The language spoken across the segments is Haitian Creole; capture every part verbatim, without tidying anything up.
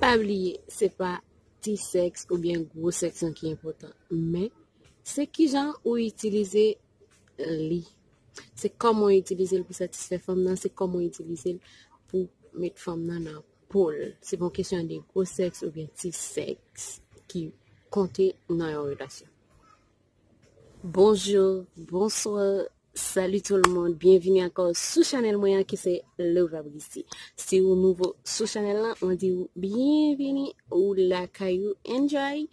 Pa bliye, se pa ti sèks oubyen gwo sèks lan ki enpòtan, men se kijan ou itilize li. Se kòman w itilize l pou satisfè fanm nan, se kòman w itilize l pou met fanm nan nan po l. Se pa yon kesyon de gwo sèks oubyen ti sèks ki konte nan yon relasyon. Bonjou, bonswa, salut tout le monde, byenvini ankò sou chanèl mwen an ki se Lova Brizy. Si ou nouvo sou chanèl lan, mwen di ou byenvini, ou lakay ou, enjoy,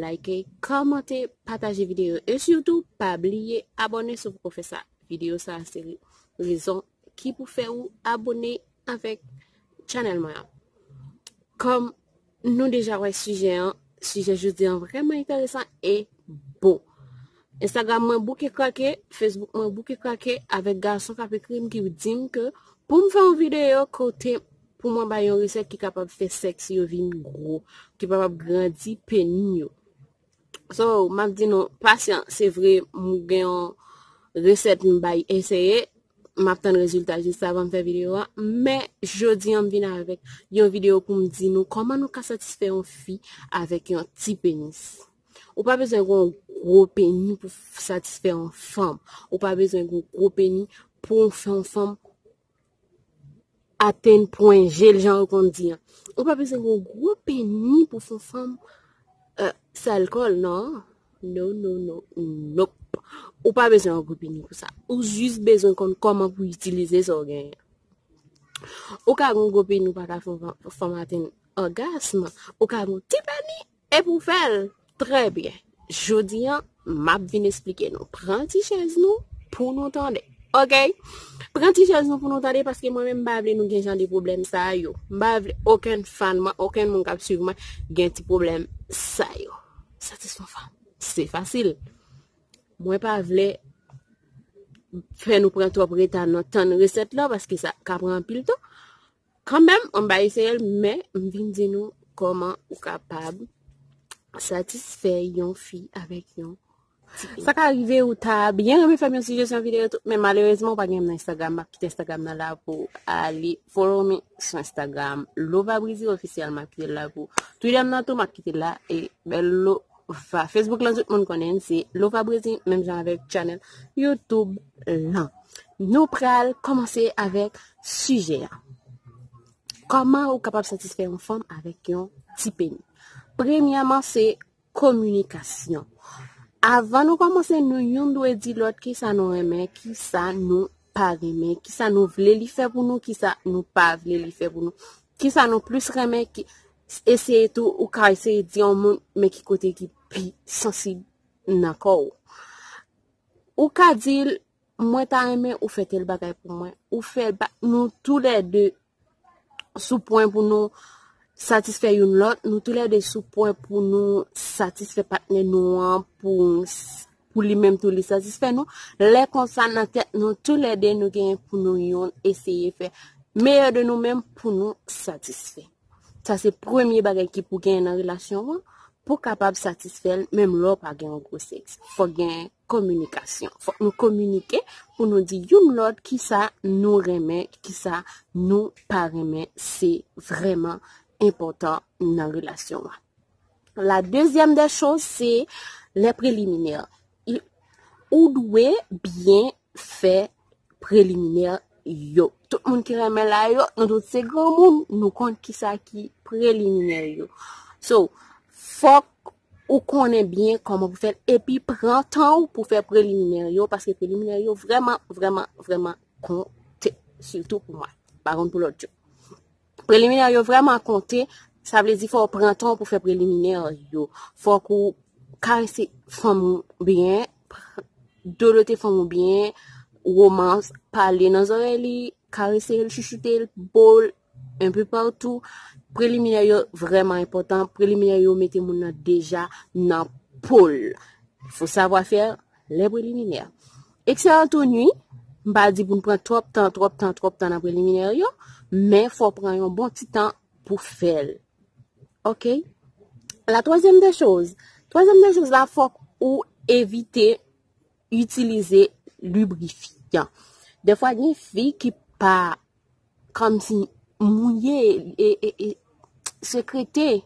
like, kòmante, pataje videyo e sitou pa bliye abòne si w poko fè sa. Videyo sa se rezon ki pou fè ou abòne avèk chanèl mwen an. Kòm nou deja wè sijè an, sijè jodi an vrèman enteresan e bon. Instagram mwen bouke krake, Facebook mwen bouke krake avèk gason k ap ekri m ki di m ke pou m fè yon videyo kote pou mwen bay yon resèt ki kapab fè sèks yo vin gwo, ki kapab grandi peni yo. So, m ap di nou, pasyan, se vre, m gen yon resèt m bay eseye, m ap tann rezilta jis avan m fè videyo a, men jodi an m vin avèk yon videyo pou m di nou kòman nou ka satisfè yon fi avèk yon ti penis. Ou pa bezwen gen yon gwo peni pou f- satisfè yon fanm. Ou pa bezwen gen yon gwo peni pou w fè yon fanm atenn pwen G l, jan yo konn di an. Ou pa bezwen gen yon gwo peni pou fè yon fanm euh, sal kò l, non. No, no, no, nope. Ou pa bezwen yon gwo peni pou sa. Ou jis bezwen konn kòman pou itilize sa w genyen. Ou ka gen yon gwo peni, ou pa ka fè yon fanm atenn ògasm. Ou ka gen yon ti peni, epi w fè l. Trè byen. Jodi an, m ap vin esplike nou. Pran ti chèz nou pou nou tande. Ok? Pran ti chèz nou pou nou tande, paske mwen menm m pa vle nou gen jan de pwoblèm sa yo. M pa vle okenn fan mwen, okenn moun k ap swiv mwen gen ti pwoblèm sa yo. Satisfè yon fanm, se fasil. Mwen pa vle fè nou pran twòp reta nan tann resèt la, paske sa ka pran anpil tan. Kanmenm, m pa eseye l, men m vin di nou kòman ou kapab satisfè yon fi avèk yon ti peni. Sa ka rive ou ta byen renmen fè m yon sijesyon videyo tou, men malerezman ou pa gen m nan Instagram, m ap kite Instagram nan la pou ale follow me sou Instagram. Lova Brizy Official, m ap kite l la pou Twitter m nan tou, m ap kite l la e bèl lo va. Facebook lan tout moun konnen l se Lova Brizy, menm jan avèk channel YouTube lan. Nou pral kòmanse avèk sijè a. Kòman ou kapab satisfè yon fanm avèk yon ti peni? Premyèman, se kominikasyon. Avan nou kòmanse, nou youn dwe di lòt kisa nou renmen, kisa nou pa renmen, kisa nou vle li fè pou nou, kisa nou pa vle li fè pou nou, kisa nou plis renmen, ki eseye tou, ou ka eseye di yon moun, men ki kote ki pi sansib nan kò w. Ou ka di l, mwen ta renmen ou fè tèl bagay pou mwen. Ou fè l ba, nou toulède sou pwen pou nou satisfè youn lòt, nou toulède sou pwen pou nou satisfè patnè nou an, pou, pou li menm tou li satisfè nou. Lè konsa nan tèt nou toulède nou genyen pou nou youn eseye fè meyè de nou menm pou nou satisfè. Sa se premye bagay ki pou genyen nan relasyon an, pou kapab satisfè l, menm lè w pa gen yon gwo sèks. Fòk gen kominikasyon. Fòk nou kominike pou nou di youn lòt kisa nou renmen, kisa nou pa renmen. Se vrèman enpòtan nan relasyon an. La deuxième des choses, se lè preliminè. I- Ou dwe byen fè preliminè yo. Tout moun ki renmen la yo, nou tout se granmoun, nou konn kisa ki preliminè yo. So, fòk ou konnen byen kòman pou fè l, epi pran tan w pou fè preliminè yo, paske preliminè yo vrèman, vrèman, vrèman konte, sitou pou mwen. Pa konn pou lòt yo. Preliminè yo vrèman konte, sa vle di fò w pran tan w pou fè preliminè yo. Fòk ou karese fanm ou byen, dodote fanm ou byen, womans, pale nan zòrèy li, karese l, chouchoute l, bo l, enpe patou. Preliminè yo vrèman enpòtan. Preliminè yo mete moun nan deja nan po l. Fo savwa fè lè preliminè. Excellente nuit, m pa di pou n pran twòp tan, twòp tan, twòp tan nan preliminè yo, men fò w pran yon bon ti tan pou fè l. Ok? La troisième des choses. Troisième des choses la, fòk ou evite itilize librifyan. Defwa, gen fi ki pa kòmsi mouye, e, e, e, sekrete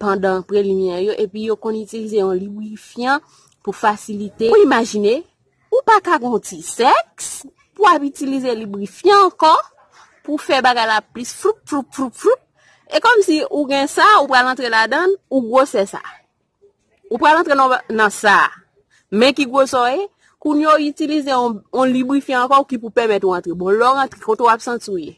pandan preliminè yo, epi yo konn itilize yon librifyan pou fasilite. Ou imajine, ou pa ka gon ti sèks pou ap itilize librifyan ankò pou fè bagay la plis floup, floup, floup, floup. E kòmsi ou gen sa, ou pral antre ladan l, ou gwosè sa. Ou pral antre nan, nan sa. Men ki gwosè w ye, kounye a w itilize yon, yon librifyan ankò ki pou pèmèt ou antre. Bon, lè w rantre, kote w ap santi w ye?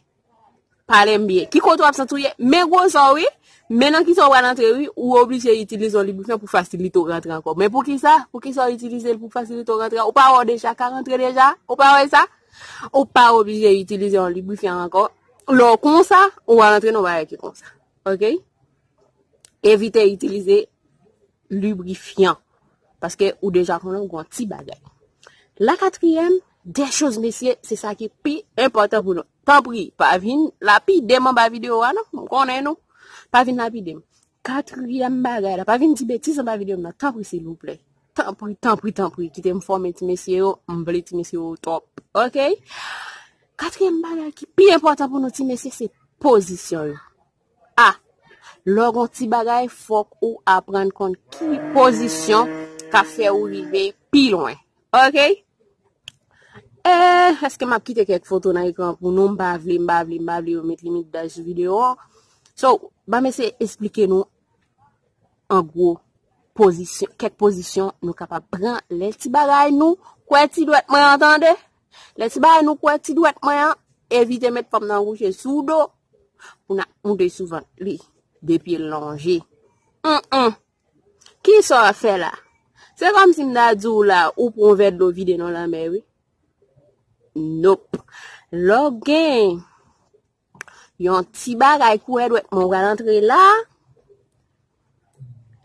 Pale m byen. Ki kote w ap santi w ye? Men gwosè w wi. Men nan kisa w pral antre wi, ou oblije itilize yon librifyan pou fasilite w rantre ankò. Men poukisa? Poukisa w itilize l pou fasilite w rantre? Ou pa wè w deja ka rantre deja? Ou pa wè sa? Ou pa oblije itilize yon librifyan ankò. Lè w konsa, ou pral antre nan bagay ki konsa. Oke? Evite itilize librifyan. Paske ou deja konnen w gon ti bagay. La katriyèm dè choz, mesye, se sa ki pi enpòtan pou nou. Tanpri, pa vin lapide m anba videyo a non. M konnen nou. Pa vin lapide m. Katriyèm bagay la, pa vin di betiz anba videyo m nan. Tanpri, silvouplè. Tanpri, tanpri, tanpri. Kite m fòme ti mesye yo. M vle ti mesye yo twòp. Oke? Katriyèm bagay ki pi enpòtan pou nou ti mesye, se pozisyon yo. A. Lè w gon ti bagay, fòk ou aprann konn ki pozisyon k ap fè ou rive pi lwen. Oke? Eh, èske m ap kite kèk foto nan ekran pou nou? M pa vle, m pa vle, m pa vle yo met limit daj sou videyo an. So, ban m eseye esplike nou an gwo pozisyon, kèk pozisyon nou kapab pran lè ti bagay nou kwè ti dwèt mwen an, tande. Lè ti bagay nou kwè ti dwèt mwen an, evite met fanm nan kouche sou do pou n ap moute sou vant li de pye l lonje. Hum, hum. Kisa w ap fè la? Se kòmsi m ta di w la, ou pran yon vè dlo vide nan lanmè wi. Nop. Lè w gen yon ti bagay kwè dwèt mwen, ou pral antre la,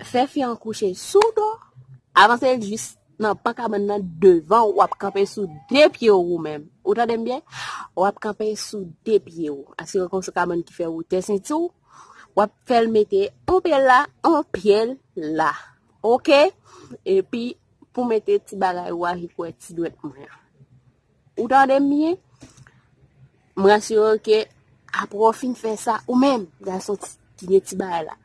fè fi an kouche sou do, avanse l jis nan pan kabann nan devan, w ap kanpe sou de pye w ou menm. Ou tande m byen? W ap kanpe sou de pye w. Asire w gon kabann ki fè wotè senti w. W ap fè l mete yon pye la, yon pye la. Oke? Epi, pou mete ti bagay ou a ki kwè ti dwèt mwen an. Ou tande m byen? M rasire w ke apre w fin fè sa, ou menm, gason ti, ki gen ti bagay la.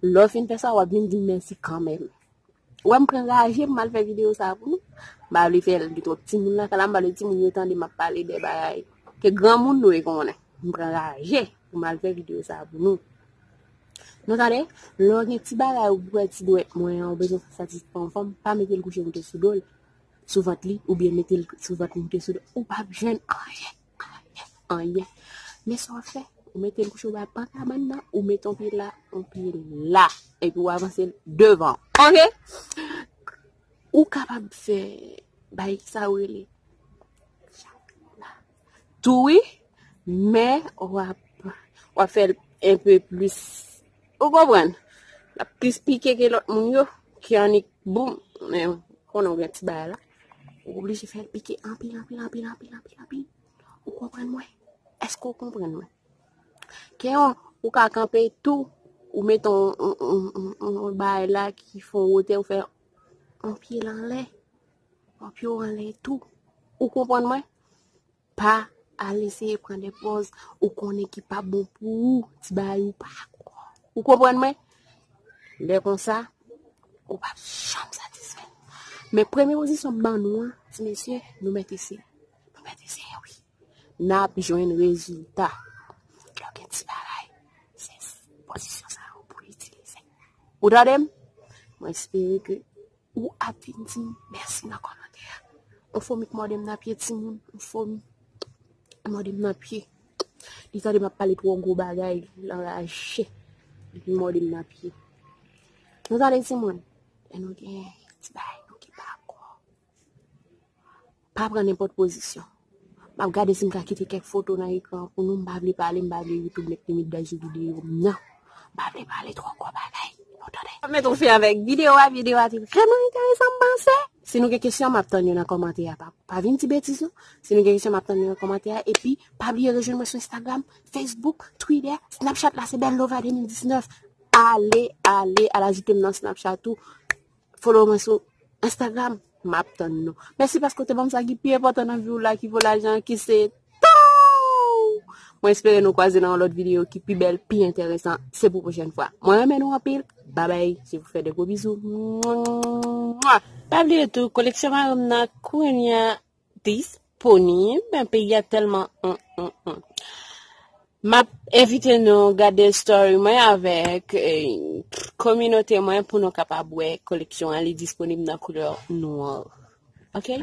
Lè w fin fè sa, w ap vin di m mèsi kanmenm. Ou wè m pran raje pou m al fè videyo sa pou nou. M pa vle fè l gen twòp timoun nan kay la, m pa vle timoun yo tande m ap pale de bagay ke granmoun dwe konnen. M pran raje pou m al fè videyo sa pou nou. Nou tande? Lè w gen ti bagay ou kwè ti dwèt mwen an, ou bezwen fè satisfè yon fanm, pa mete l kouche moute sou do l, sou vant li, oubyen mete l sou vant moute sou do. Ou p ap jwenn anyen, anyen, anyen. Men sa w ap fè, ou mete l kouche anba pan kabann nan, ou mete yon pye la, yon pye la, epi w avanse l devan. Oke? Ou kapab fè bay sa yo rele tou wi, men w ap, w ap fè l enpe plis, ou konprann? L ap plis pike ke lòt moun yo, ki annik boum, men konnen w gen ti bagay la, ou oblije fè l pike anpil, anpil, anpil, anpil, anpil, anpil. Ou konprann mwen? Èske w konprann mwen? Ke yon, ou ka kanpe tou, ou mete yon, yon, yon, yon, yon bagay la ki fè yon wotè, ou fè yon pye l anlè, yon pye w anlè tou. Ou konprann mwen? Pa al eseye pran de pòz ou konnen ki pa bon pou ou, ti bagay ou pa kwè. Ou konprann mwen? Lè konsa, ou p ap janm satisfè. Men premye pozisyon m ban nou an, ti mesye, nou mèt eseye. Nou mèt eseye, wi. N ap jwenn rezilta. Lè w gen ti bagay, se pozisyon sa yo pou w itilize. Ou tande m? Mwen espere ke ou ap vin di m mèsi nan kòmantè a. Yon fomi k mòde m nan pye, timoun, yon fomi k mòde m nan pye. Li tande m ap pale twò gwo bagay, li anraje. Li mòde m nan pye. Nou tande timoun? Lè nou gen ti bagay nou ki pa kwè. Pa pran nenpòt pozisyon. M ap gade si m ka kite kèk foto nan ekran pou nou. M pa vle pale, m pa vle YouTube met limit daj sou videyo m nan. M pa vle pale twò gwo bagay. Nou tande? M ap met yon fen avèk videyo a. Videyo a te vrèman enteresan, m panse. Si nou gen kesyon, m ap tann yo nan kòmantè a. Pa, pa vin di betiz, non. Si nou gen kesyon, m ap tann yo nan kòmantè a. Epi, pa bliye rejwenn mwen sou Instagram, Facebook, Twitter, Snapchat la, se Belle Lova de mil diznèf. Ale, ale, al ajoute m nan Snapchat tou. Follow mwen sou Instagram. M ap tann nou. Mèsi paske w te ban m sa ki pi enpòtan nan vi w la, ki vo lajan, ki se tan w. Mwen espere nou kwaze nan yon lòt videyo ki pi bèl, pi enteresan. Se pou pwochèn fwa. Mwen renmen nou anpil. Babay, je vous fais de gros bisous. Mwa. Pa bliye tou, koleksyon mari m nan kounye a disponib. Peyi a tèlman mm, mm, mm. M ap envite nou gade story mwen avèk eh, kominote mwen pou nou kapab wè koleksyon an. Li disponib nan koulè nwa. Ok?